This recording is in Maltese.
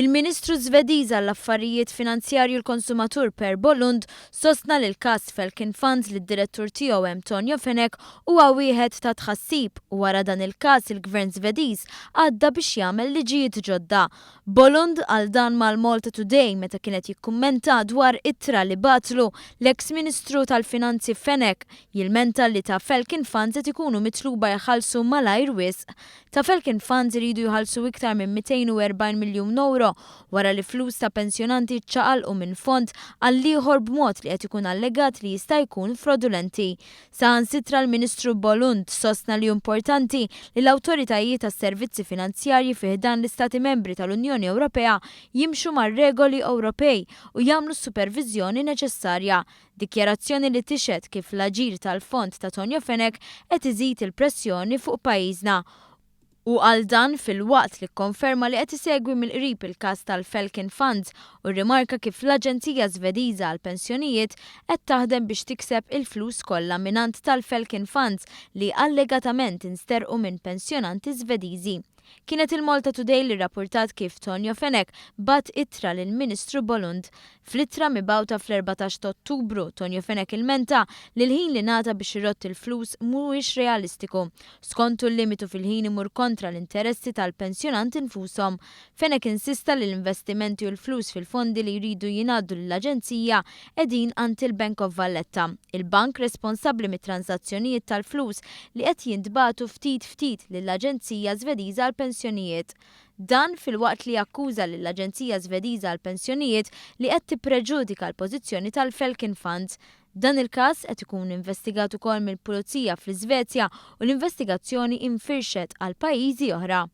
Il-Ministru Żvediż għall-Affarijiet Finanzjarji u l-Konsumatur Per Bolund sostna li l-każ Falcon Funds li d-direttur tiegħu hemm Tonio Fenech huwa wieħed ta' tħassib u wara dan il-każ il-Gvern Żvediż għadda biex jagħmel liġijiet ġodda. Bolund qal dan mal-Malta Today meta kien qed jikkummenta dwar ittra li bagħatlu l-eks Ministru tal-Finanzi Fenech jilmenta li ta' Falcon Funds qed ikunu mitluba jħallsu malajr wisq. Ta' Falcon Funds iridu jħallsu iktar minn 240 miljun ewro wara li flus ta' pensjonanti ċċaqalqu minn fond għall-ieħor b'mod li qed ikun allegat li jista' jkun frodulenti. Saħansitra l-Ministru Bolund sostna li hu importanti li l-awtoritajiet għas-servizzi finanzjarji fi ħdan l-Istati Membri tal-Unjoni Ewropea jimxu mar-regoli Ewropej u jagħmlu s-superviżjoni neċessarja. Dikjarazzjoni li tixhed kif l-aġir tal-fond ta' Tonio Fenech qed iżid il-pressjoni fuq pajjiżna. Hu qal dan filwaqt li kkonferma li qed isegwi mill-qrib il-każ tal-Falcon Funds u rrimarka kif l-Aġenzija Żvediża għall-Pensjonijiet qed taħdem biex tikseb il-flus kollha mingħand tal-Falcon Funds li allegatament insterqu minn pensjonanti Żvediżi. Kienet il-Malta Today li rrappurtat kif Tonio Fenech bagħat ittra lill-Ministru Bolund. Fl-ittra mibgħuta fl-14 ta' Ottubru, Tonio Fenech ilmenta li l-ħin li ngħata biex irodd il-flus mhuwiex realistiku. Skontu l-limitu fil-ħin imur kontra l-interessi tal-pensjonanti nfushom. Fenech insista li l-investimenti u l-flus fil-fondi li jridu jingħaddu lill-aġenzija qegħdin għand il-Bank of Valletta, il-bank responsabbli mit-tranżazzjonijiet tal-flus li qed jintbagħtu ftit ftit lill-Aġenzija Żvediża għall-Pensjonijiet. Dan filwaqt li akkuża lill-Aġenzija Żvediża għall-Pensjonijiet li qed tippreġudika l-pożizzjoni tal-Falcon Funds. Dan il-każ qed ikun investigat ukoll mill-Pulizija fl-Iżvezja u l-investigazzjoni infirxet għal pajjiżi oħra.